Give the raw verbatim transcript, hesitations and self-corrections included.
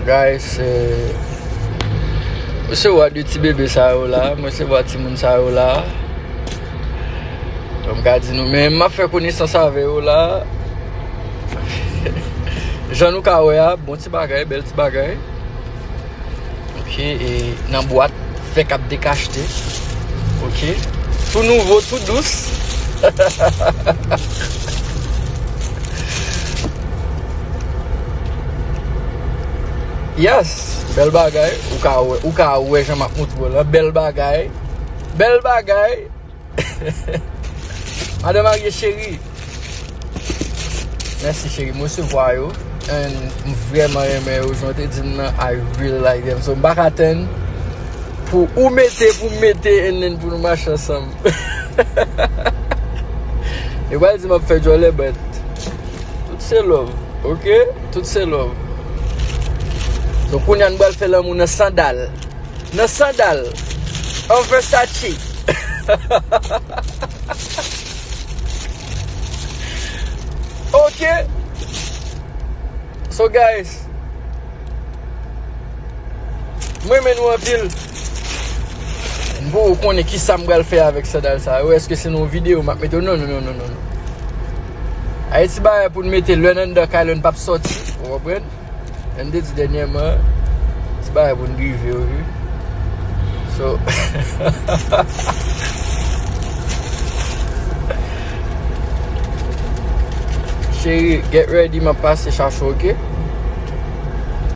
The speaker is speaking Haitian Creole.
Guys, eh, mwen se wa de ti bebe sa yo la, mwen se wa timoun sa yo la. Donk, m ka di nou, men m ap fè konesans avè yo la. Jan nou ka wè a, bon ti bagay, bèl ti bagay. Ok, e nan bwat, fè k ap dekachte. Ok. Tou nouvo, tou dous. Yes, bèl bagay. Ou ka wè, ou ka wè jan m ap montre w la. Bèl bagay. Bèl bagay. Madan marye cheri. Mèsi cheri, m resevwa yo. And m vrèman renmen yo, jan w te di m nan, I really like them. So m pa ka tann pou ou mete, pou m mete, and then pou nou mache ansanm. Yo pral di m ap fè djòlè, but tout se love, ok? Tout se love. So kounye a nou pral fè lanmou nan sandal. Nan sandal. An Versace. Ok. So guys, mwen renmen nou anpil. M poko konnen kisa m pral fè avèk sandal sa yo. Èske se nan yon videyo m ap mete yo? Non, non, non, non, non, non. Ay ti bagay pou n mete lè n anndan kay, lè n p ap sòti. Ou konprann? Jan m te di dènyèman, ti bagay pou n drive yo, wi. So, cheri, get ready, m ap pase chache w, ok?